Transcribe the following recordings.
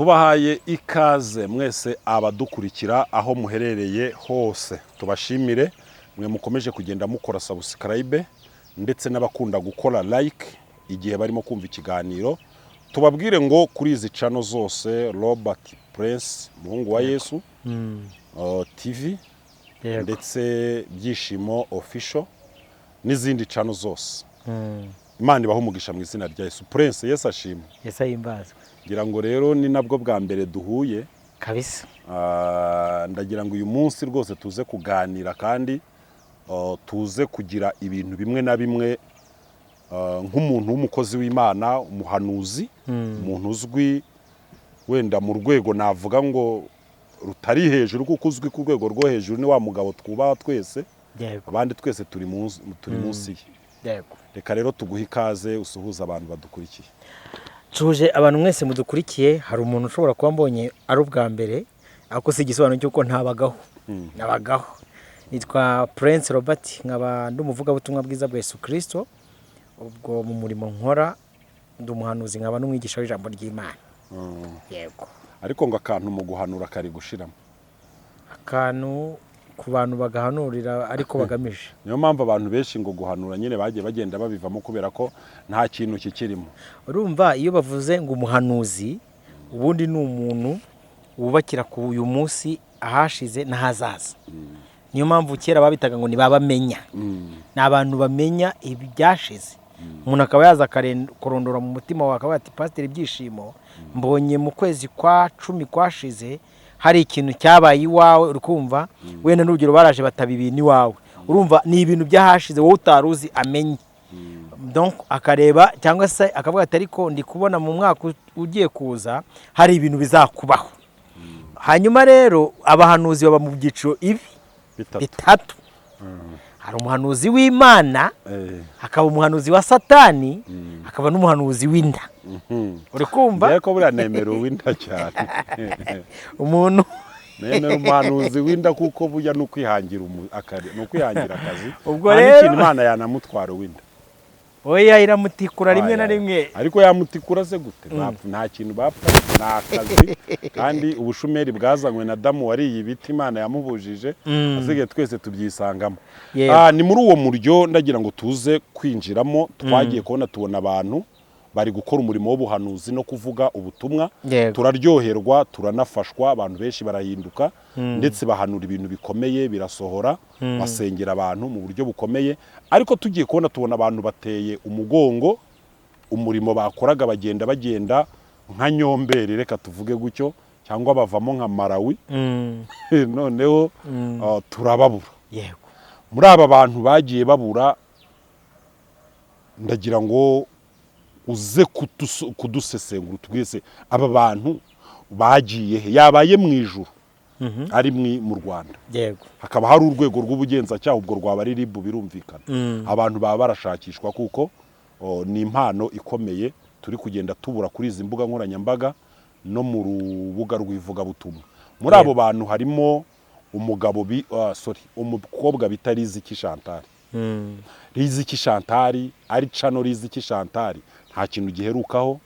Tubahaye ikaze mwese abadukurikira aho muherereye hose. Tubashimire mwe mukomeje kugenda mukora subscribe, ndetse n'abakunda gukora like igihe barimo kumva ikiganiro. Tubabwire ngo kuri izi channel zose, Robert Prince Muhungu wa Yesu TV, ndetse Byishimo Official n'izindi channel zose, Imana ibahe umugisha mu izina rya Yesu. Prince, Yesu ashimwe. Yesu ahimbazwe. Ngira ngo rero ni nabwo bwa mbere duhuye. Kabisa. Ndagira ngo uyu munsi rwose tuze kuganira kandi tuze kugira ibintu bimwe na bimwe, nk'umuntu w'umukozi w'Imana, umuhanuzi, umuntu uzwi wenda mu rwego navuga ngo rutari hejuru, kuko uzwi ku rwego rwo hejuru ni wa mugabo twubaha twese, abandi twese turi munsi ye. Reka rero tuguhe ikaze, usuhuze abantu badukurikiye. Nsuhuje abantu mwese mudukurikiye. Hari umuntu ushobora kuba mbonye ari ubwa mbere, ariko si igisobanuro cy'uko ntabagaho, nabagaho. Nitwa Prince Robert, nkaba ndi umuvugabutumwa bwiza bwa Yesu Kirisito. Ubwo mu murimo nkora ndi umuhanuzi, nkaba n'umwigisha w'ijambo ry'Imana. Yego. Ariko ngo akantu mu guhanura kari gushiramo. Akantu ku bantu bagahanurira ariko bagamije. Niyo mpamvu abantu benshi ngo guhanura nyine bagiye bagenda babivamo, kubera ko nta kintu kikirimo. Urumva, iyo bavuze ngo umuhanuzi, ubundi ni umuntu wubakira ku uyu munsi, ahashize n'ahazaza. Niyo mpamvu kera babitaga ngo ntibabamenya, ni abantu bamenya ibyashize. Umuntu akaba yaza kurondora mu mutima wawe, akaba ati: "Pasiteri Ibyishimo, mbonye mu kwezi kwa 10 kwashize hari ikintu cyabaye iwawe." Uri kumva, wenda n'urugero baraje bataba ibintu iwawe. Urumva, ni ibintu by'ahashize wowe utari uzi amenye. Donc akareba cyangwa se akavuga ati: "Ariko ndi kubona mu mwaka ugiye kuza hari ibintu bizakubaho." Hanyuma rero abahanuzi baba mu byiciro ibi bitatu. Bitatu. Hari umuhanuzi w'Imana, hakaba umuhanuzi wa Satani, hakaba n'umuhanuzi w'inda. Uri kumva? Ngewe ko buriya nemera uw'inda cyane. Umuntu Nemera umuhanuzi w'inda, kuko burya ni ukwihangira ni ukwihangira akazi. Ubwo Nta rero n'ikintu Imana yanamutwara uw'inda. Oya, iramutikura rimwe na Aya. rimwe. Ariko yamutikura se gute? Nta kintu bapfa, ni akazi. Kandi ubushumeri bwazanywe na Adamu wariye ibiti Imana yamubujije, asigaye twese tubyisangamo. Ni muri uwo muryo ndagira ngo tuze kwinjiramo. Twagiye kubona tubona abantu bari gukora umurimo w'ubuhanuzi no kuvuga ubutumwa, turaryoherwa, turanafashwa, abantu benshi barahinduka, ndetse bahanura ibintu bikomeye birasohora, basengera abantu mu buryo bukomeye. Ariko tugiye kubona tubona abantu bateye umugongo umurimo bakoraga, bagenda nka nyomberi, reka tuvuge gutyo, cyangwa bavamo nka Marawi. Noneho turababura. Muri aba bantu bagiye babura, ndagira ngo uze kudusesengura, utubwire aba bantu bagiye he? Yabaye mu ijuru, ari mu Rwanda, hakaba hari urwego rw'ubugenzacyaha, ubwo rwaba ari RIB, birumvikana. Abantu baba barashakishwa, kuko ni impano ikomeye turi kugenda tubura kuri izi mbuga nkoranyambaga no mu rubuga rw'ivugabutumwa. Muri abo bantu harimo umugabo sorry, umukobwa bita Riziki Chantal. Riziki Chantal, ari channel Riziki Chantal, nta kintu giherukaho.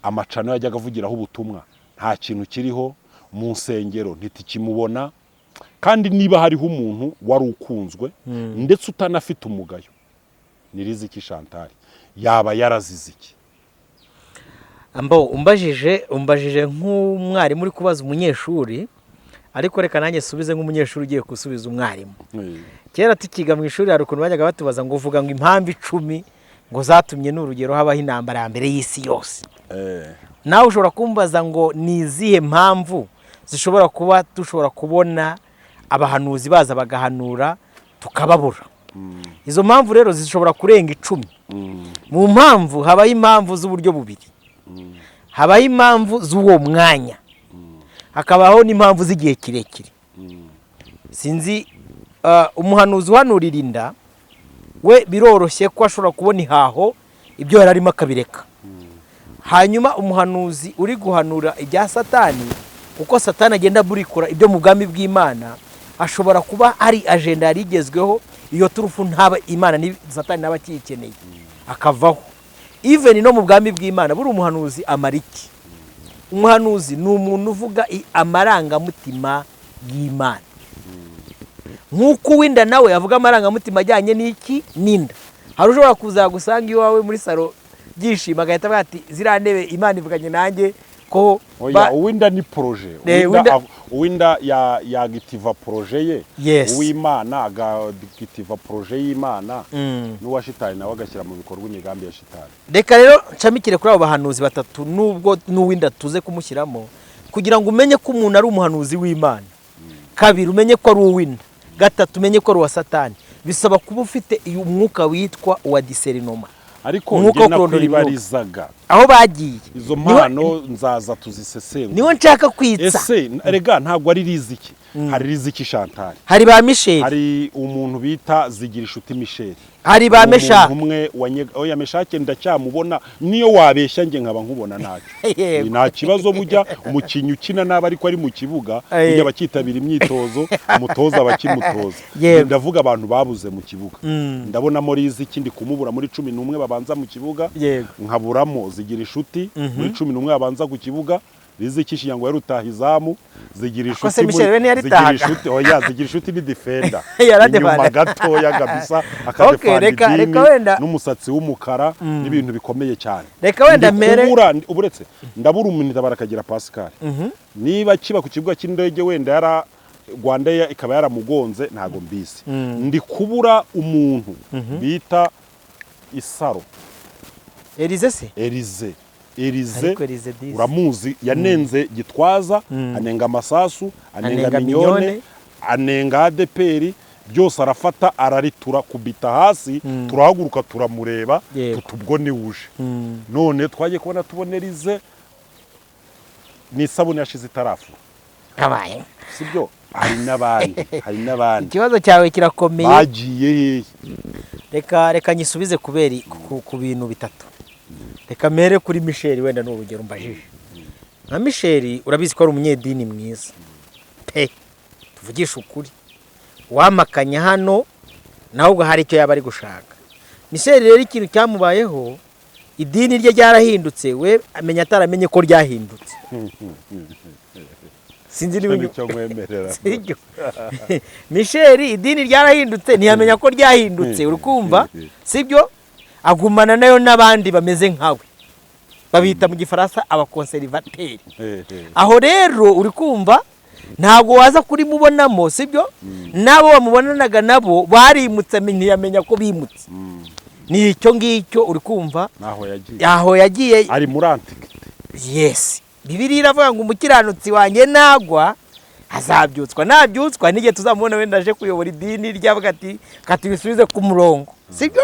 Ama channel yajyaga avugiraho ubutumwa nta kintu kiriho. Mu nsengero ntitukimubona. Kandi niba hariho umuntu wari ukunzwe ndetse utanafite umugayo, ni Riziki Chantal. Yaba yarazize iki? Ambo umbajije nk'umwarimu uri kubaza umunyeshuri, ariko reka nanjye subize nk'umunyeshuri ugiye gusubiza umwarimu. Kera tukiga mu ishuri, hari ukuntu bajyaga batubaza ngo uvuga ngo impamvu 10 ngo zatumye, ni urugero, habaho intambara ya mbere y'isi yose. Nawe ushobora kumbaza ngo ni izihe mpamvu zishobora kuba dushobora kubona abahanuzi baza bagahanura tukababura. Izo mpamvu rero zishobora kurenga 10. Mu mpamvu habaho impamvu z'uburyo bubiri: habaho impamvu z'uwo mwanya, hakabaho n'impamvu z'igihe kirekire. Sinzi, umuhanuzi uhanurira inda we biroroshye ko ashobora kubona ihaho, ibyo yari arimo akabireka. Hanyuma umuhanuzi uri guhanura ibya Satani, kuko Satani agenda aburikura ibyo mu bwami bw'Imana, ashobora kuba ari agenda yari igezweho, iyo turufu ntaba Imana ni Satani ntaba akiyikeneye, akavaho. Even no mu bwami bw'Imana, buri umuhanuzi amara iki? Umuhanuzi ni umuntu uvuga amarangamutima y'Imana, nk'uko uw'inda nawe avuga amarangamutima ajyanye n'iki? N'inda. Hari ushobora kuzagusanga iwawe muri salo byishimo, agahita avuga ati: "Ziriya ntebe Imana ivuganye nanjye ko." Oya, uw'inda ni projet. Uw'inda yagitiva projet ye. Uw'Imana agagitiva projet y'Imana, n'uwa shitani nawe agashyira mu bikorwa imigambi ya shitani. Reka rero nshamikire kuri abo bahanuzi batatu, nubwo n'uw'inda tuze kumushyiramo, kugira ngo umenye ko umuntu ari umuhanuzi w'Imana. Kabiri, umenye ko ari uw'inda. Gatatu, umenye ko ari uwa Satani. Bisaba kuba ufite uyu mwuka witwa uwa discernement. Ariko Umwuka njye wo kurondora imyuka. nakwibarizaga Aho bagiye. izo mpano nzaza tuzisesengura. Niho nshaka kwitsa. Ese rega ntabwo ari Riziki, hari Riziki Chantal, Hari ba Michel. hari umuntu bita Zigira Inshuti Michel. Hari ba Meshaki. Umuntu umwe oya, Meshake ndacyamubona, niyo wabeshya njye nkaba nkubona ntacyo. Nta kibazo, bujya umukinnyi ukina nabi ariko ari mu kibuga, ujya bakitabira imyitozo, umutoza abakimutoza. Ndavuga abantu babuze mu kibuga. Ndabonamo Riziki, ndi kumubura muri 11 babanza mu kibuga. Nkaburamo Zigira Inshuti muri 11 babanza ku kibuga. Riziki ngo yari rutahizamu, Zigira Ako se Inshuti Michel we ntiyaritahaga? Zigira Inshuti, oya, Zigira Inshuti ni defender. Yaradefanda. Inyuma gatoya kabisa, akadefanda Reka idini wenda- n'umusatsi w'umukara n'ibintu bikomeye cyane. Reka wenda Ndi mere uburetse ndabura umuntu barakagira Pascal, niba kiba ku kibuga cy'indege, wenda yara Rwanda ikaba yaramugonze, ntago mbizi. Ndi kubura umuntu bita Isaro. Elize se? Elize, Elize. Ariko Elize disi. Uramuzi, yanenze Gitwaza, anenga Amasasu, anenga Anenga Mignone, Mignone. anenga ADPR, byose arafata araritura kubita hasi. Turahaguruka turamureba, tutubwo ni uje. None twagiye kubona tubona Elize ni isabune yashize itarafura. Kabaye. Sibyo? Hari n'abandi, hari n'abandi. Ikibazo cyawe kirakomeye. Bagiye hehe? Reka nyisubize kubera ku bintu bitatu. Reka mere kuri Michel, wenda ni urugero mbajije. Nka Michel, urabizi ko ari umunyedini mwiza pe, tuvugishe ukuri. Wamakanya hano nawe ubwo hari icyo yaba ari gushaka. Michel rero, ikintu cyamubayeho, idini rye ryarahindutse, we amenya ataramenye ko ryahindutse. Sinzi niba Nicyo nkwemerera. Sibyo? Michel, idini ryarahindutse, ntiyamenya ko ryahindutse, uri kumva? Sibyo? Agumana nayo n'abandi bameze nkawe, babita mu Gifaransa aba conservateurs. Aho rero, uri kumva, ntabwo waza kurimubonamo, sibyo? N'abo bamubonanaga nabo barimutse, ntiyamenya ko bimutse. Ni icyo ngicyo, uri kumva? Naho yagiye. Aho yagiye. Ari muri antiquité. Yes, Bibiliya iravuga ngo umukiranutsi wanjye nagwa azabyutswa, nabyutswa n'igihe tuzamubona wenda aje kuyobora idini ryavuga ati katubisubize ku murongo, sibyo?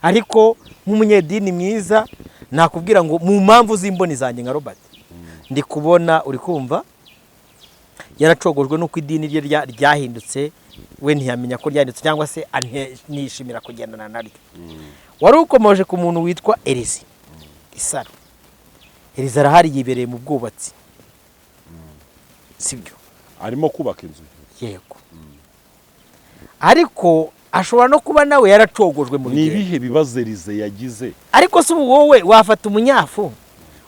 Ariko nk'umunyedini mwiza nakubwira ngo mu mpamvu z'imboni zanjye nka Robert, ndi kubona, uri kumva, yaracogojwe n'uko idini rye ryahindutse, we ntiyamenya ko ryahindutse, cyangwa se ntiyishimira kugendana naryo. Wari ukomoje ku muntu witwa Elize Isaro. Elize arahari, yibereye mu bwubatsi, sibyo? Arimo kubaka inzu. Yego, ariko ashobora no kuba nawe yaracogojwe mu Ni rugendo. ibihe bibazo Elize yagize? Ariko se ubu wowe wafata umunyafu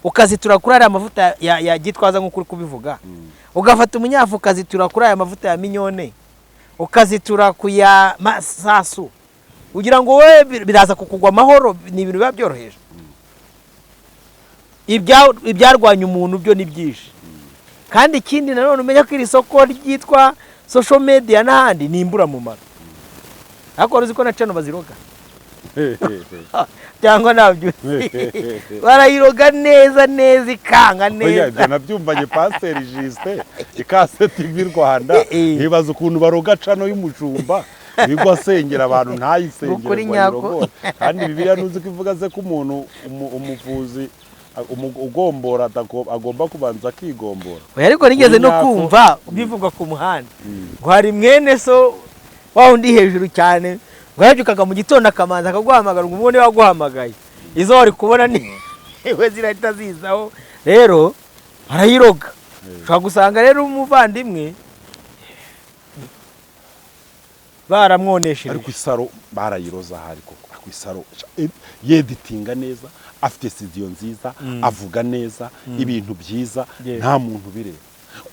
ukazitura kuri ariya mavuta ya Gitwaza, nk'uko uri kubivuga, ugafata umunyafu ukazitura kuri aya mavuta ya Mignone, ukazitura ku ya Masasu, kugira ngo wowe biraza kukugwa amahoro? Ni ibintu biba byoroheje. Ibyarwanya umuntu byo ni byinshi. Kandi ikindi nanone, umenya ko iri soko ryitwa social media n'ahandi ni imburamumaro. Ariko wari uzi ko na channel baziroga, cyangwa ntabyo uzi? Barayiroga neza neza, ikanga Oya, neza. Ibyo nabyumvanye Pasiteri Justin Ikaze TV Rwanda. Ntibaza ukuntu baroga channel y'umushumba nibwo asengera abantu, ntayisengere Ukuri ngo nyako. ayirogore. Kandi Bibiliya ntuzi ko ivuga se ko umuntu umuvuzi ugombora agomba kubanza akigombora? Oya, ariko nigeze no Kuri nyako. kumva bivugwa ku muhanda ngo hari mwene so wa wundi hejuru cyane, ngo yabyukaga mu gitondo akamanza akaguhamagara, ngo umubone waguhamagaye, izo wari kubona ni we zirahita zizaho. Rero barayiroga. Ushobora gusanga rero umuvandimwe baramwoneshereje. Ariko Isaro barayiroza ahari koko. Ariko Isaro yeditinga neza. Afite studio nziza, avuga neza, ibintu byiza, nta muntu bireba.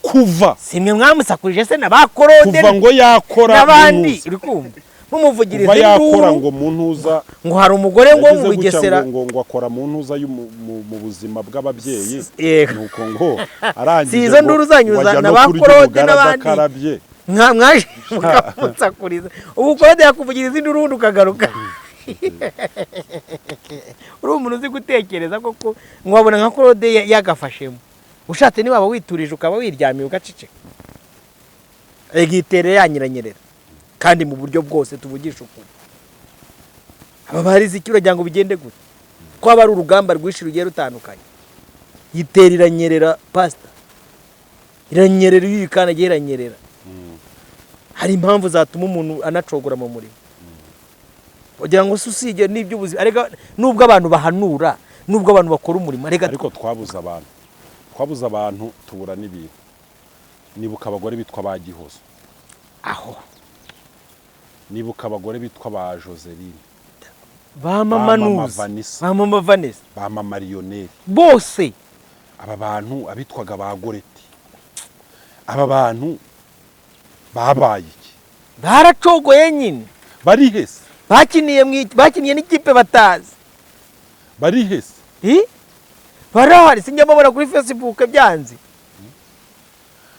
Kuva simwe mwamusakurije se na ba Korode kuva ngo yakora n'abandi, uri kumva mumuvugiriza kuva yakora ngo mu ntuza, ngo hari umugore ngo mu Bugesera ngo akora mu ntuza mu buzima bw'ababyeyi, nuko ngo arangije si izo nduru zanyuza na ba Korode n'abandi mwaje mukamutsakuriza. Ubu Korode yakuvugiriza induru ubundi ukagaruka. Uri umuntu uzi gutekereza koko, ngo wabona nka Korode yagafashemo. Ushatse niba witurije ukaba wiryamiye ugaceceka, egitere yanyiranyerera kandi mu buryo bwose tuvugisha ukuri. Aba barize iki uragira ngo bigende gute? Ko aba ari urugamba rwinshi rugiye rutandukanye. Yitera iranyerera pastor, iranyerera iyo uyikandagiye iranyerera. Hari impamvu zatuma umuntu anacogora mu murimo. Kugira ngo se usige n'iby'ubuzima, arega nubwo abantu bahanura, nubwo abantu bakora umurimo, arega ariko twabuze abantu tubura n'ibintu. Nibuka abagore bitwa ba Gihozo, aho nibuka abagore bitwa ba Joseline, ba Mama Nuza, ba Mama Vanessa, ba Mama Marioneri, bose aba bantu abitwaga ba Goreti, aba bantu babaye iki? Baracogoye nyine, bari hese, bakiniye n'ikipe batazi, bari hese, barahari. Sinjya mbabona kuri Facebook byanze.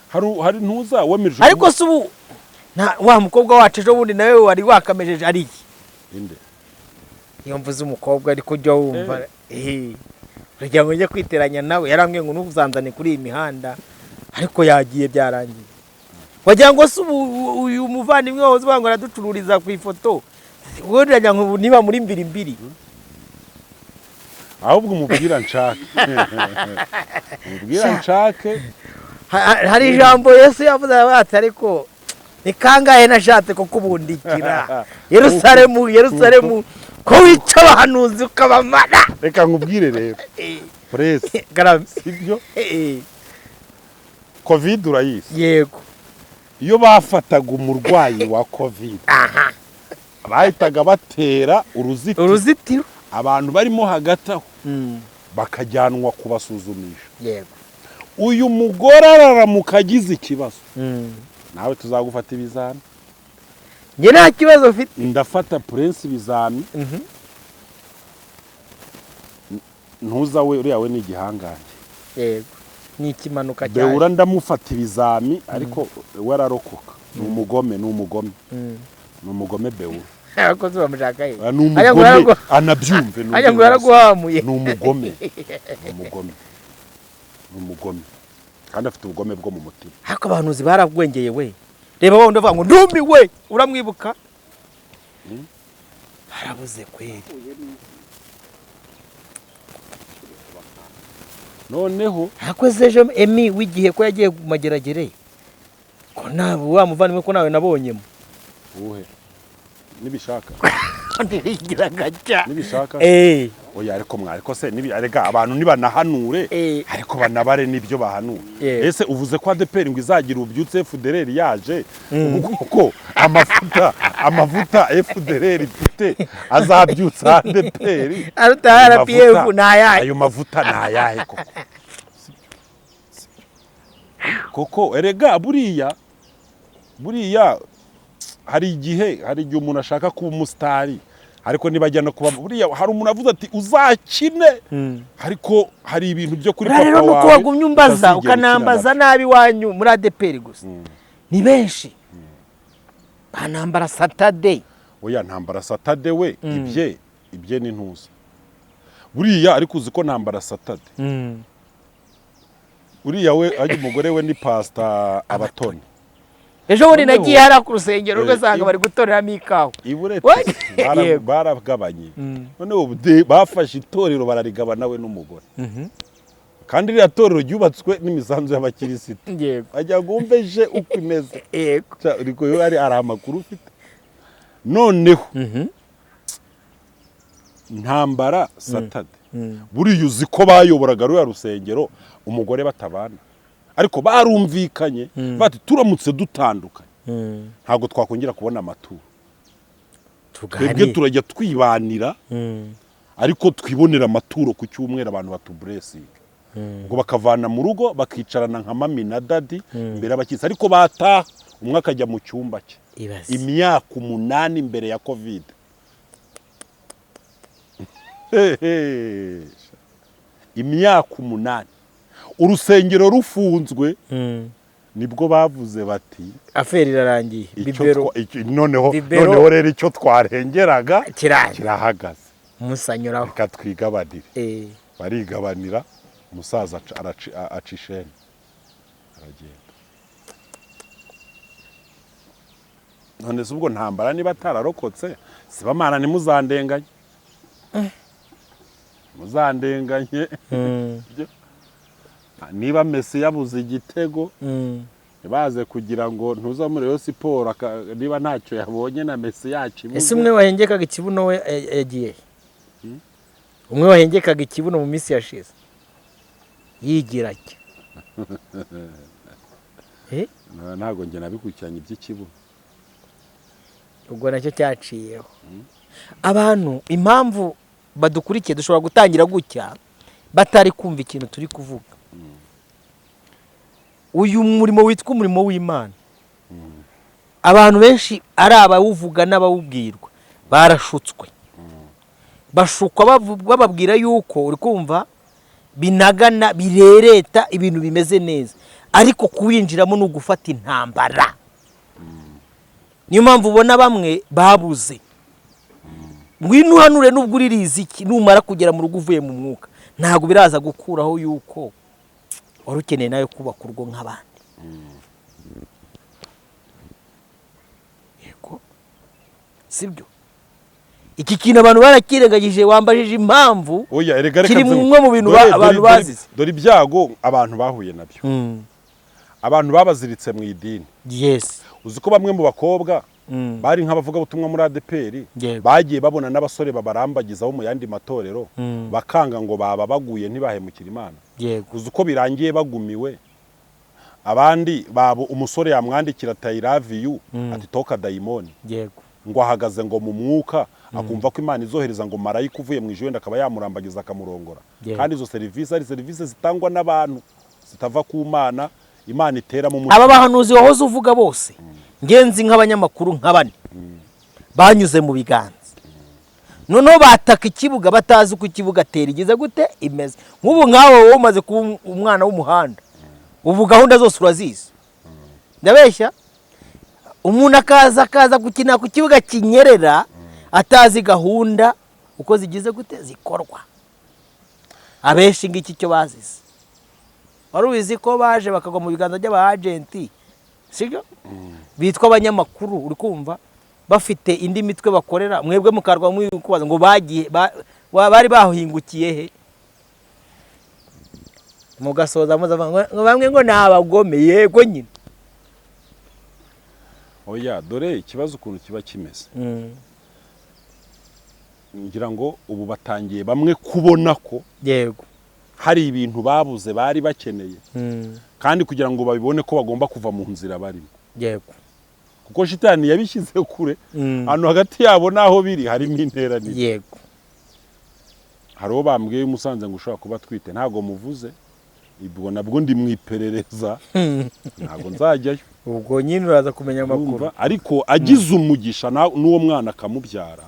Hari ntuza wemeje. Ariko se ubu wa mukobwa wacu ejo bundi nawe wari wakamejeje ari iki? Inde? Iyo mvuze umukobwa ariko ujya wumva uragira ngo njye kwiteranya nawe, yarambwiye ngo ntuzanzane kuri iyi mihanda, ariko yagiye byarangiye. Wagira ngo se ubu uyu muvandimwe wahoze uvuga ngo araducururiza ku ifoto, uragira ngo niba muri mbiri mbiri. Ahubwo umubwira nshake, umubwira nshake. Hari ijambo Yesu yavuze ati ariko ni kangahe nashatse kukubundikira Yerusalemu, Yerusalemu, ko wica abahanuzi ukabamara. Reka nkubwire rero presse, sibyo? Covid urayizi? Yego. Iyo bafataga umurwayi wa Covid bahitaga batera uruzitiro, abantu barimo hagati aho bakajyanwa kubasuzumisha. Yego. Uyu mugore araramuka agize ikibazo, nawe tuzagufata ibizami. Njye nta kibazo mfite, ndafata Prince ibizami. Ntuza we uriya we ni igihangange. Yego, ni ikimanuka cyane. Beura ndamufata ibizami, ariko we ararokoka. Ni umugome, ni umugome, ni umugome Beura. Abakozi bamushaka he? Ni umugome, anabyumve. Ajya ngo yaraguhamuye. Ni umugome, ni umugome, ni umugome, kandi afite ubugome bwo mu mutima. Ariko abahanuzi baragwengeye we. Reba wowe ndavuga ngo ndumiwe, uramwibuka? Harabuze kweri. Noneho hakoze ejo Emi w'igihe ko yagiye mu mageragere, ko nawe wa muvandimwe ko nawe nabonyemo. Uhe nibishaka nibishaka. Oya ariko mwariko se nibi, arega abantu nibanahanure, ariko banabare nibyo bahanura. Ese uvuze ko ADPR ngo izagira ubyutse FDLR yaje, ubu koko amavuta FDLR ifite azabyutsa ADPR aruta RPF nayahe? Ayo mavuta nayahe koko? Koko erega buriya hari igihe umuntu ashaka kuba umusitari, ariko nibajya no kuba buriya hari umuntu avuze ati uzakine, ariko hari ibintu byo kuri papa wawe. Rero nuko wagumye umbaza ukanambaza nabi wanyu muri ADPR gusa. Ni benshi banambara Saturday. Oya ntambara Saturday we, ibye ni ntuza buriya, ariko uzi ko ntambara Saturday uriya we ajya umugore we ni Pastor Abatoni. Ejo bundi nagiye hariya ku rusengero rwe sanga bari gutoreramo ikawa. Iburetse baragabanye. Noneho bafashe itorero bararigabana we n'umugore. Kandi ririya torero ryubatswe n'imisanzu y'abakirisitu. Ajya ngo je uko imeze. Yego. Ariko yo ari amakuru ufite. Noneho ntambara Saturday. Buriya uzi ko bayoboraga ruriya rusengero umugore batabana. Ariko barumvikanye bati turamutse dutandukanye ntabwo twakongera kubona amaturo, twebwe turajya twibanira. Ariko twibonera amaturo ku cyumweru abantu batublessing. Ngo bakavana mu rugo bakicarana nka mami na daddy imbere y'abakirisitu, ariko bataha umwe akajya mu cyumba cye. Imyaka 8 imbere ya Covid. Imyaka 8 urusengero rufunzwe, nibwo bavuze bati aferi irarangiye, bibero noneho rero icyo twarengeraga kirahagaze, musanyuraho reka twigabanire. Barigabanira, umusaza aca isheni aragenda. None se ubwo ntambara niba atararokotse, Sibamana ntimuzandenganye, muzandenganye. Niba Messi yabuze igitego baze kugira ngo ntuza muri Rayon Sport, niba ntacyo yabonye na Messi yakibuze. Ese umwe wahengekaga ikibuno we yagiye? Umwe wahengekaga ikibuno mu minsi yashize yigira cyo. Ntago nge nabikurikiranye iby'ikibuno, ubwo nacyo cyaciyeho. Abantu impamvu badukurikiye dushobora gutangira gutya batari kumva ikintu turi kuvuga. Uyu murimo witwa umurimo w'Imana, abantu benshi ari abawuvuga n'abawubwirwa barashutswe, bashukwa bababwira yuko uri kumva binagana birereta ibintu bimeze neza, ariko kuwinjiramo ni ugufata intambara. Niyo mpamvu ubona bamwe babuze. Ngwino uhanure nubwo uririza iki, numara kugera mu rugo uvuye mu mwuka ntabwo biraza gukuraho yuko wari ukeneye nawe kubaka urugo nk'abandi. Yego, sibyo? Iki kintu abantu barakirengagije. Wambajije impamvu kiri mumwe mu bintu abantu bazize. Dore ibyago abantu bahuye nabyo. Abantu babaziritse mu idini. Yes. Uzi ko bamwe mu bakobwa bari nk'abavuga butumwa muri ADPR bagiye babona n'abasore babarambagizaho mu yandi matorero, bakanga ngo baba baguye ntibahemukira Imana. Uzi ko birangiye bagumiwe. Abandi babo umusore yamwandikira ati I love you, ati toka dayimoni. Yego. Ngo ahagaze ngo mu mwuka, akumva ko Imana izohereza ngo marayika uvuye mu ijuru wenda akaba yamurambagiza akamurongora. Kandi izo service ari service zitangwa n'abantu zitava ku Mana, Imana itera mu mutima. Aba bahanuzi wahoze uvuga bose ngenzi nk'abanyamakuru nka bane banyuze mu biganza, noneho bataka ikibuga batazi uko ikibuga tera igeze gute imeze. Nk'ubu nkawe wowe umaze kuba umwana w'umuhanda, ubu gahunda zose urazizi. Ndabeshya? Umuntu akaza gukina ku kibuga kinyerera atazi gahunda uko zigize gute zikorwa. Abenshi ngiki cyo bazize. Wari ubizi ko baje bakagwa mu biganza by'aba agenti, sibyo? Bitwa abanyamakuru, uri kumva bafite indi mitwe bakorera, mwebwe mukarwa mwikubaza ngo bagiye bari bahingukiye he? Mugasoza muza bamwe ngo nabagome. Yego nyine. Oya, dore ikibazo ukuntu kiba kimeze. Ngira ngo ubu batangiye bamwe kubona ko yego hari ibintu babuze bari bakeneye, kandi kugira ngo babibone ko bagomba kuva mu nzira barimo. Yego. Kuko shitani yabishyize kure, ahantu hagati yabo naho biri harimo intera nini. Yego. Hari uwo bambwiye umusanze ngo ushobora kuba twite, ntago muvuze, ibwo nabwo ndi mwiperereza, ntago nzajyayo. Ubwo nyine uraza kumenya amakuru. Ariko agize umugisha n'uwo mwana akamubyara,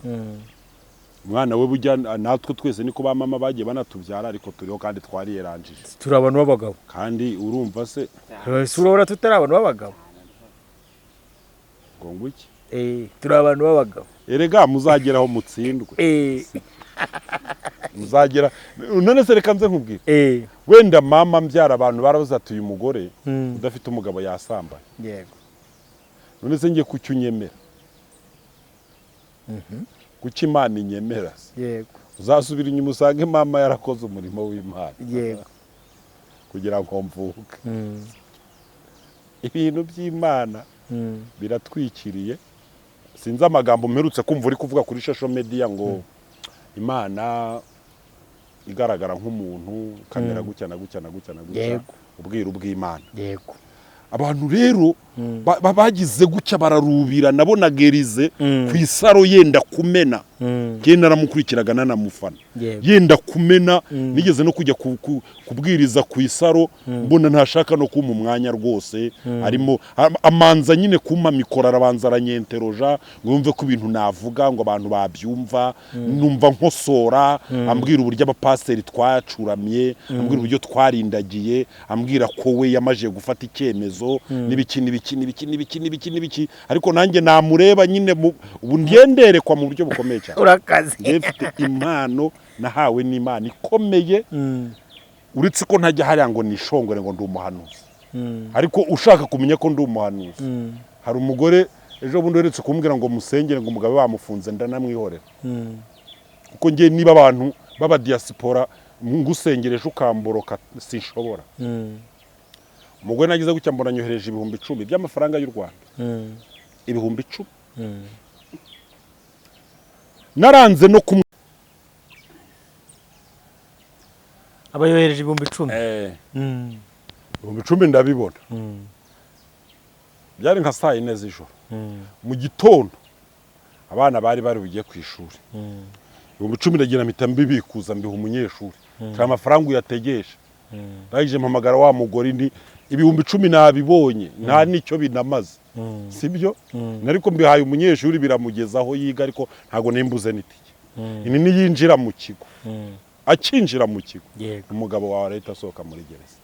umwana we bujya natwe twese niko ba mama bagiye banatubyara, ariko turiho kandi twariyerangije, turi abantu b'abagabo. Kandi urumva se urabona tutari abantu b'abagabo ngo ngwiki? Turi abantu b'abagabo. Erega muzageraho mutsindwe. Muzagera. None se reka nze nkubwire, wenda mama mbyara abantu barabuze ati uyu mugore udafite umugabo yasambaye. Yego. None se ngiye kucyunyemera? Kuki Imana inyemera se? Yego. Uzasubira inyuma usange mama yarakoze umurimo w'Imana. Yego. Kugira ngo mvuke. Ibintu by'Imana biratwikiriye. Sinzi amagambo mperutse kumva uri kuvuga kuri social media ngo Imana igaragara nk'umuntu kamera gutya na gutya na gutya na gutya, ubwiru bw'Imana. Yego. Abantu rero Bagize gutya bararubira, nabonaga Elize ku isaro yenda kumena. Njye naramukurikiraga, nanamufana. Yenda kumena. Nigeze no kujya kubwiriza ku isaro, mbona ntashaka no kumpa umwanya rwose. Arimo amanza nyine kumpa mikoro, arabanza aranyenteroja ngo yumve ko ibintu navuga ngo abantu babyumva. Numva nkosora, ambwira uburyo abapasiteri twacuramye, ambwira uburyo twarindagiye, ambwira ko we yamaze gufata icyemezo n'ibiki n'ibiki n'ibiki n'ibiki n'ibiki n'ibiki. Ariko nanjye namureba nyine ubu ngenderekwa mu buryo bukomeye cyane. Urakaze. Njye mfite impano nahawe n'Imana ikomeye, uretse ko ntajya hariya ngo nishongore ngo ndi umuhanuzi. Ariko ushaka kumenya ko ndi umuhanuzi, hari umugore ejo bundi uherutse kumbwira ngo musengere ngo umugabo bamufunze, ndanamwihorera, kuko njye niba abantu b'abadiyasipora ngusengereje ukamboroka sinshobora. Umugore nagize gutya mbona nyohereje 10,000 by'amafaranga y'u Rwanda, 10,000. Naranze no kumwe. Aba yohereje 10,000. 10,000 ndabibona. Byari nka saa 4 z'ijoro. Mu gitondo abana bari bari bugiye ku ishuri. 10,000 ndagira mpita mbibikuza, mbiha umunyeshuri. Nta amafaranga uyategesha. Ndangije mpamagara wa mugore, indi 10,000 nabibonye, nta nicyo binamaze, sibyo? Ariko mbihaye umunyeshuri biramugezaho yiga, ariko ntago nimbuze n'itike. Ini niyinjira mu kigo, akinjira mu kigo, umugabo wawe arahita asohoka muri gereza.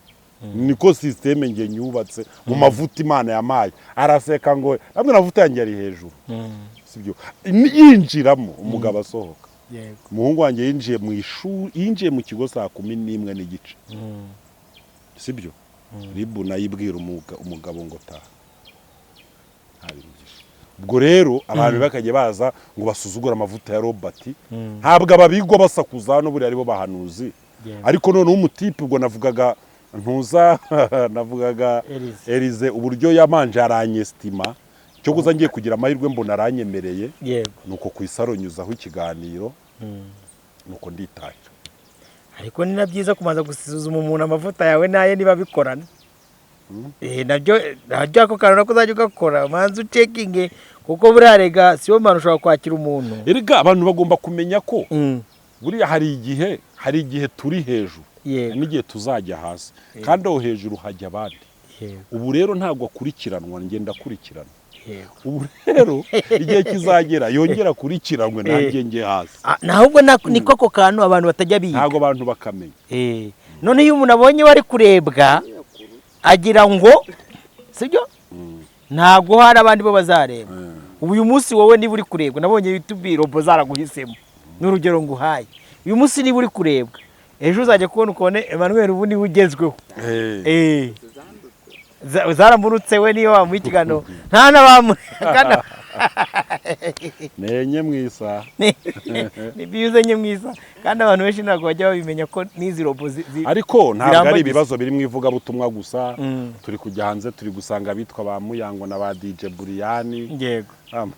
Niko système nge nyubatse mu mavuta Imana yamaye. Araseka ngo namwe amavuta yanjye ari hejuru, sibyo? Yinjiramo umugabo asohoka. Umuhungu wanjye yinjiye mu ishuri, yinjiye mu kigo saa 11:30, sibyo? Ribu nayibwira umugabo ngo taha, nta bintu byinshi. Ubwo rero abantu bakajya baza ngo basuzugure amavuta ya Robert. Ntabwo ababigwa basakuza hano buriya aribo bahanuzi. Ariko noneho umutipe, ubwo navugaga ntuza, navugaga Elize. Elize, uburyo yamanje aranyesitima cyo kuza ngiye kugira amahirwe mbona aranyemereye. Nuko ku isaro nyuzaho ikiganiro, nuko nditahira. Ariko ni na byiza kubanza gusuzuma umuntu amavuta yawe n'aye niba bikorana. Nabyo ako kantu nako uzajya ugakora, umanze ucekinge, kuko buriya rega siyo mpamvu ushobora kwakira umuntu. Erega abantu bagomba kumenya ko buriya hari igihe turi hejuru, hari n'igihe tuzajya hasi, kandi aho hejuru hajya abandi. Ubu rero ntabwo akurikiranwa, ngenda akurikirana. Ubu rero igihe kizagera yongera akurikiranwe, nanjye njye hasi. Nahubwo niko ako kantu abantu batajya biga. Ntabwo abantu bakamenya. None iyo umuntu abonye wari kurebwa agira ngo sibyo, ntabwo hari abandi bo bazareba. Ubu uyu munsi wowe niba uri kurebwa, nabonye YouTube robo zaraguhisemo, n'urugero nguhaye, uyu munsi niba uri kurebwa, ejo uzajya kubona ukabone Emmanuel ubu niwe ugezweho. Zaramurutse we niyo wamuha ikiganiro nta n'abamu kandi. Nenye mu isaha. Ni byiza nye mwiza, kandi abantu benshi ntabwo bajya babimenya ko n'izi robo Ariko ntabwo ari zirambagiza. ibibazo biri mu ivugabutumwa gusa. Turi kujya hanze, turi gusanga abitwa ba Muyango na ba DJ Buriyani.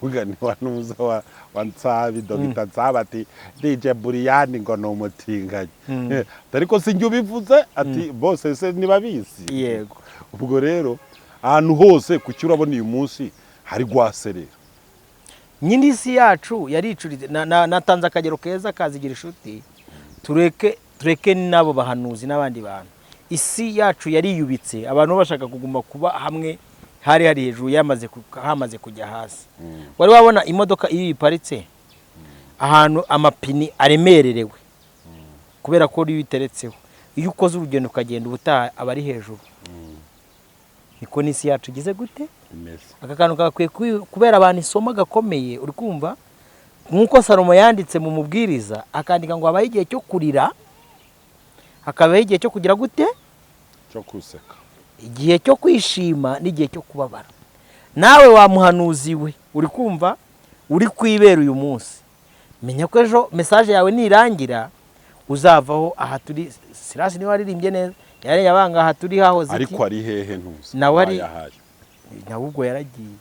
Mugani wa nuza wa Nsabi, Dr Nsabi, ati DJ Buriyani ngo ni umutinganyi. Ariko si njye ubivuze, ati bose se ntibabizi? Ubwo rero ahantu hose kuki urabona uyu munsi hari rwaserera. Nyine isi yacu yaricuritse. Natanze akagero keza kazigira inshuti. Tureke tureke n'abo bahanuzi n'abandi bantu, isi yacu yariyubitse, abantu bashaka kuguma kuba hamwe. Hari hejuru yamaze hamaze kujya hasi. Wari wabona imodoka iyo iparitse ahantu amapini aremererewe kubera ko iyo uyiteretseho, iyo ukoze urugendo ukagenda, ubutaha aba ari hejuru. Niko n'isi yacu igize gute? Imeze. Aka kantu gakwiye kubera abantu isomo gakomeye. Uri kumva nk'uko Salomo yanditse mu Mubwiriza, akandika ngo habaho igihe cyo kurira, hakabaho igihe cyo kugira gute? Cyo kuseka. Igihe cyo kwishima n'igihe cyo kubabara. Nawe wa muhanuzi we uri kumva uri kwibera uyu munsi, menya ko ejo message yawe nirangira uzavaho. Aha turi, Sirasi niba waririmbye neza yari yabanga, aha turi hahoze iki? Ariko ari hehe ntuzi? Nawe ari- Wayahaye. Nawe ubwo yaragiye.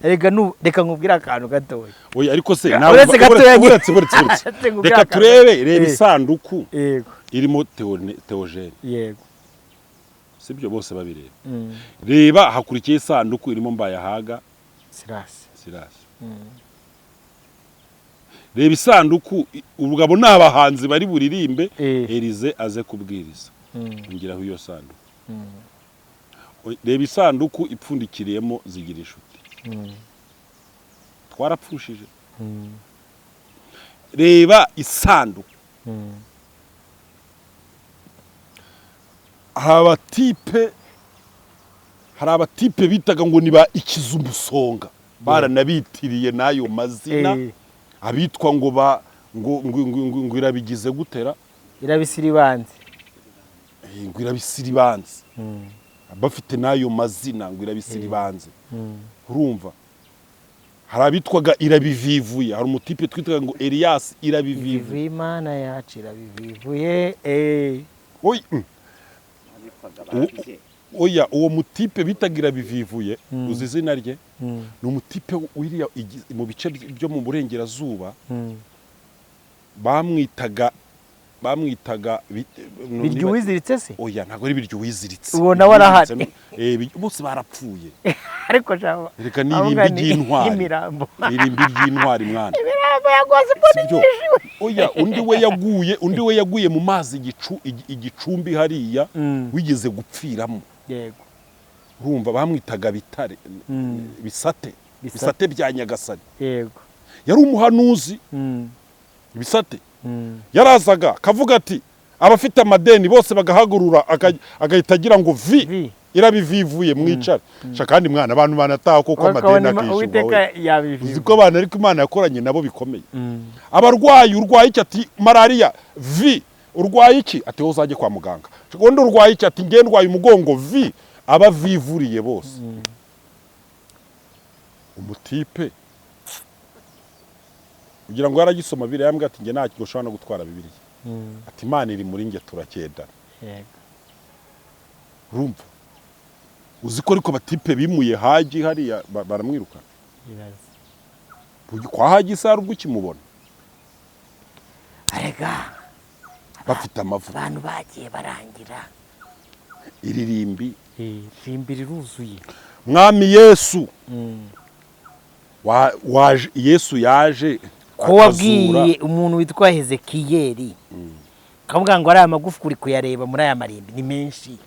Reka reka nkubwire akantu gatoya. Oya, ariko se Uretse gatoya nyine. Uretse, uretse, uretse. Uretse nkubwire Reka akantu. turebe, reba isanduku Yego. irimo Theogene. Yego. Sibyo, bose babireba. Reba hakurikiye isanduku irimo Mbayahaga Sirasi. Reba isanduku, ubugabo n'abahanzi bari buririmbe, Elize aze kubwiriza. Ngiraho iyo sanduku. Reba isanduku ipfundikiriyemo zigira inshuti. Twarapfushije. Reba isanduku. Hari abatipe bitaga ngo niba ikizumusonga, baranabitiriye n'ayo mazina, abitwa ngo ba ngo ngo irabigize gutera, irabisiribanze, ngo irabisiribanze, bafite n'ayo mazina ngo irabisiribanze. Urumva hari abitwaga irabivivuye, hari umutipe twitaga ngo Elias irabivivuye, Imana yacu irabivivuye. Oya, uwo mutipe bitaga irabivivuye, uzi izina rye? Ni umutipe wiriya mu bice byo mu burengerazuba, bamwitaga Biryo wiziritse se? Oya, ntabwo ari Biryo wiziritse. Ubona warahari. Bose barapfuye. Ariko jaba reka nirimbi ry'intwari. Nirimbi ry'intwari mwana. Imirambo yagoze mbona inyishiwe. Oya, undi we yaguye mu mazi igicumbi hariya, wigeze gupfiramo. Yego. Urumva bamwitaga Bitare, Bisate. Bisate bya Nyagasani. Yego. Yari umuhanuzi. Bisate. Yarazaga kavuga ati abafite amadeni bose bagahagurura, agahita agira ngo vi irabivivuye mwicare. Kandi mwana abantu banataha koko amadeni akishyurwa. Uzi ko abantu ariko Imana yakoranye nabo bikomeye. Abarwayi, urwaye iki? Ati malaria vi. Urwaye iki? Ati wowe uzajye kwa muganga. Undi urwaye iki? Ati nge ndwaye umugongo vi. Abavivuriye bose. Umutipe kugira ngo yaragisoma Bibiliya, yambwiye ati nge nta ushobora no gutwara Bibiliya. Ati Imana iri muri nge turacyendana. Yego. Urumva uzi ko ariko batipe bimuye Haji hariya baramwirukana. Kwa Haji sari ubwo ukimubona. Arega bafite amavuta. Abantu bagiye barangira. Iririmbi. Irimbi riruzuye. Mwami Yesu. Waje Yesu yaje ko wabwiye umuntu witwa Hezekiyeli kavuga ngo ari amagufwa uri kuyareba muri aya marimbi ni menshi,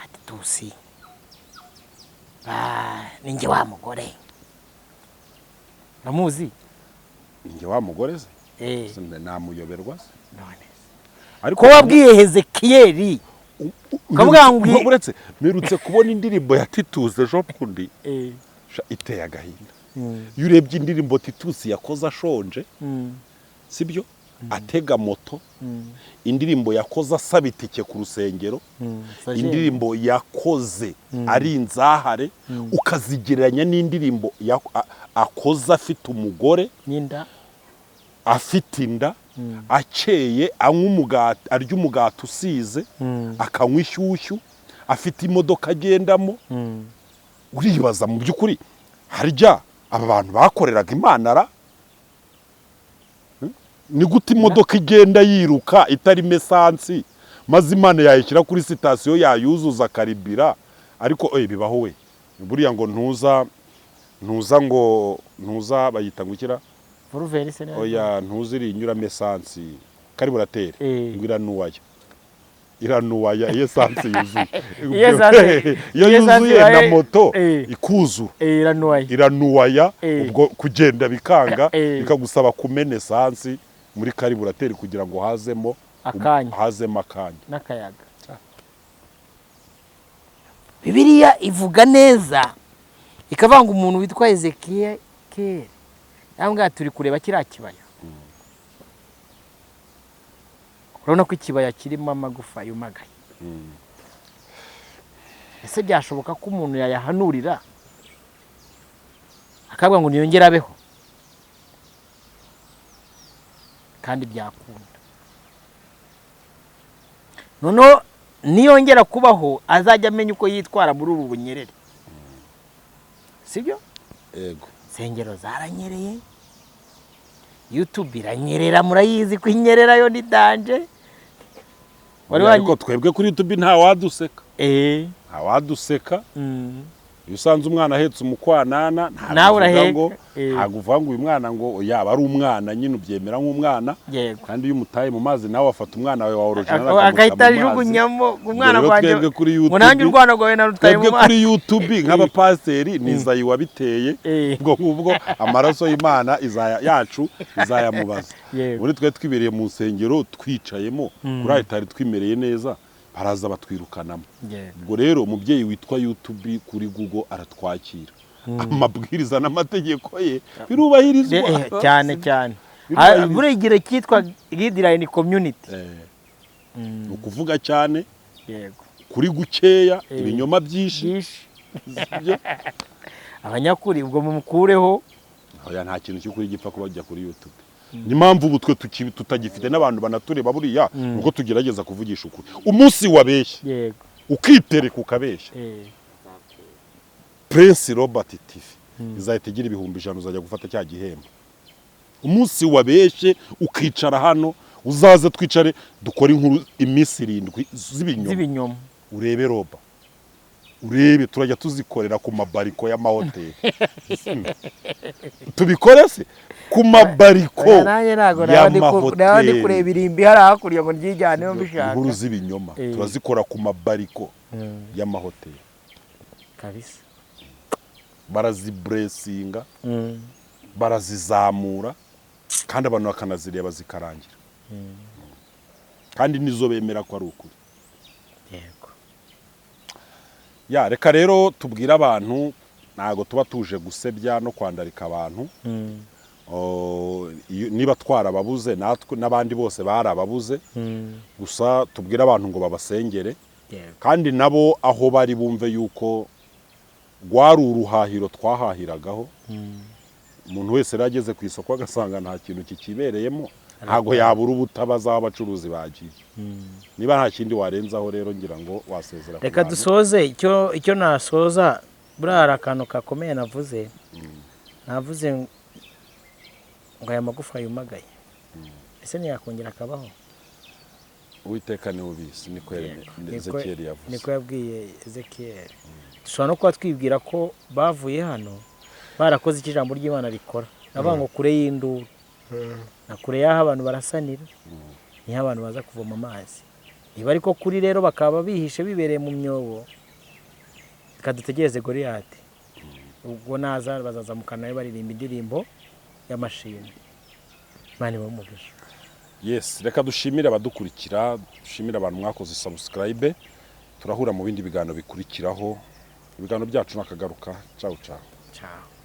ati tusi ninjye wa mugore. Namuzi ninjye wa mugore se? Namuyoberwa se? None ariko wabwiye Hezekiyeli kavuga ngo uretse merutse kubona indirimbo ya Titus ejo bundi iteye agahinda. Iyo urebye indirimbo Titus yakoze ashonje, sibyo, atega moto, indirimbo yakoze asaba itike ku rusengero, indirimbo yakoze ari inzahare, ukazigereranya n'indirimbo akoze afite umugore n'inda, afite inda, akeye, anywa umugati, arya umugati usize, akanywa ishyushyu, afite imodoka agendamo. Uribaza mu by'ukuri harya aba bantu bakoreraga Imana ra? Ni gute imodoka igenda yiruka itari mesansi, maze Imana yayishyira kuri sitasiyo yayuzuza karibira? Ariko bibaho we. Buriya ngo ntuza ngo ntuza bayita ngukira oya, ntuziri inyura mesansi kariburateri ngo iranuwaya iranuwaya iyo esansi yuzuye, iyo yuzuye na moto ikuzura iranuwaya, ubwo kugenda bikanga, bikagusaba kumena esansi muri kariburateri kugira ngo hazemo akanya, hazemo akanya n'akayaga. Bibiliya ivuga neza ikavanga umuntu witwa Ezekiel, yambwa turi kureba kiriya kibaya. Urabona ko ikibaya kirimo amagufa yumagaye. Ese byashoboka ko umuntu yayahanurira akavuga ngo niyongere abeho? Kandi byakunda. Noneho niyongera kubaho azajya amenya uko yitwara muri ubu bunyerere. Sibyo? Yego. Sengero zaranyereye, YouTube iranyerera, murayizi ko inyerera yo ni danje. Wari Ariko twebwe kuri YouTube nta waduseka. Nta waduseka. Iyo usanze umwana ahetse umukwanana, ntabwo Nawe uvuga uraheka. ngo, ntabwo uvuga ngo uyu mwana ngo yaba ari umwana, nyine ubyemera nk'umwana. Kandi iyo umutaye mu mazi, nawe afata umwana wawe wa original agahita akamuta mu mazi. Ajugunyamo umwana Ubwo rero wanjye twebwe kuri ngo nanjye YouTube, urwana rwawe narutaye mu twebwe mazi. kuri YouTube nk'abapasiteri ni Izayi wabiteye. Ubwo ngubwo amaraso y'Imana izaya yacu izayamubaza. Muri twe twibereye mu nsengero, twicayemo kuri alitari, twimereye neza, baraza batwirukanamo. Ubwo rero umubyeyi witwa YouTube kuri Google aratwakira, amabwiriza n'amategeko ye birubahirizwa. Cyane cyane. Birubahirizwa. Buri gihe cyitwa guideline community. Ni ukuvuga cyane kuri gukeya, ibinyoma byinshi. Byinshi. Sibyo? Abanyakuri ubwo mumukureho. Oya, nta kintu cy'ukuri gipfa kuba bajya kuri YouTube. Ni mpamvu ubu twe tutagifite n'abantu banatureba buriya, nuko tugerageza kuvugisha ukuri. Umunsi wabeshye, ukitereka ukabeshya, Prince Robert TV izahita igira 100,000, uzajya gufata cya gihembo. Umunsi wabeshye ukicara hano, uzaze twicare dukore inkuru iminsi 7 z'ibinyoma, z'ibinyoma, urebe roba, urebe turajya tuzikorera ku mabariko y'amahoteli. Tubikore se ku mabariko Oya, nanjye ntabwo naba ndi y'amahoteli? kureba irimbi hariya hakurya ngo ryijyaneho mbishaka. Inkuru z'ibinyoma turazikora ku mabariko y'amahoteli. Kabisa. Baraziburesinga, barazizamura, kandi abantu bakanazireba zikarangira, kandi nizo bemera ko ari ukuri. Ya, reka rero tubwire abantu, ntabwo tuba tuje gusebya no kwandarika abantu. Oh, niba twarababuze, natwe n'abandi bose barababuze. Gusa tubwire abantu ngo babasengere, kandi nabo aho bari bumve yuko rwari uruhahiro twahahiragaho. Umuntu wese rero ageze ku isoko agasanga nta kintu kikibereyemo, ntabwo yabura ubutabaza aho abacuruzi bagiye. Niba nta kindi warenzaho rero, ngira ngo wasezera ku Reka bantu. dusoze. Icyo nasoza, buriya hari akantu gakomeye navuze. Navuze ngo aya magufa yumagaye, ese ntiyakongera akabaho? Uwiteka niwe ubizi, niko Ezekiyeli yavuze. Niko yabwiye Ezekiyeli. Dushobora no kuba twibwira ko bavuye hano barakoze icyo ijambo ry'Imana rikora, navuga ngo kure y'induru na kure y'aho abantu barasanira niho abantu baza kuvoma amazi. Niba ariko kuri rero bakaba bihishe bibereye mu myobo, reka dutegereze Goliyati. Ubwo naza bazazamukana nawe baririmba indirimbo y'amashimwe. Imana ibahe umugisha. Yes, reka dushimire abadukurikira, dushimire abantu mwakoze subscribe. Turahura mu bindi biganiro bikurikiraho. Ibiganiro byacu nakagaruka. Ciao ciao. Ciao.